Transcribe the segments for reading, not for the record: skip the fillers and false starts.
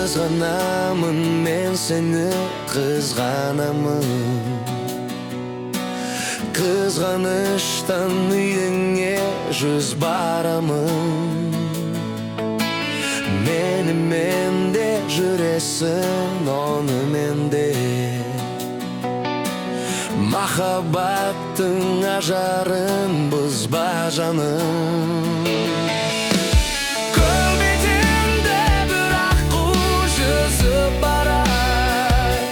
Қызғанамын мен сені, қызғанамын. Қызғаныштан үйіңе жүз барамын. Менімен де жүресің, онымен де. Махаббаттың ажарын бұзба, жаным. Көл бетінде бір аққу жүзіп барар.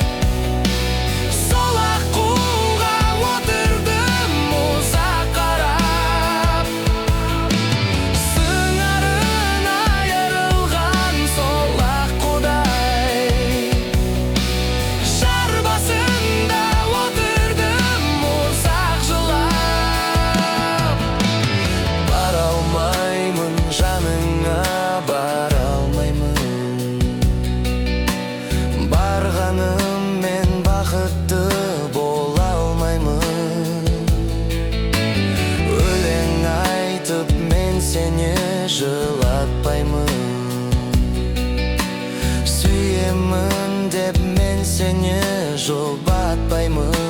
Сол аққуға отырдым ұзақ қарап. Сыңарын айырылған сол аққудай, жар басында отырдым ұзақ жылап. Бара алмаймын жаныңа, бара алмаймын. Барғаныммен бақытты бола алмаймын. Өлең айтып мен сені жылатпаймын. Сүйемін деп мен сені жұбатпаймын.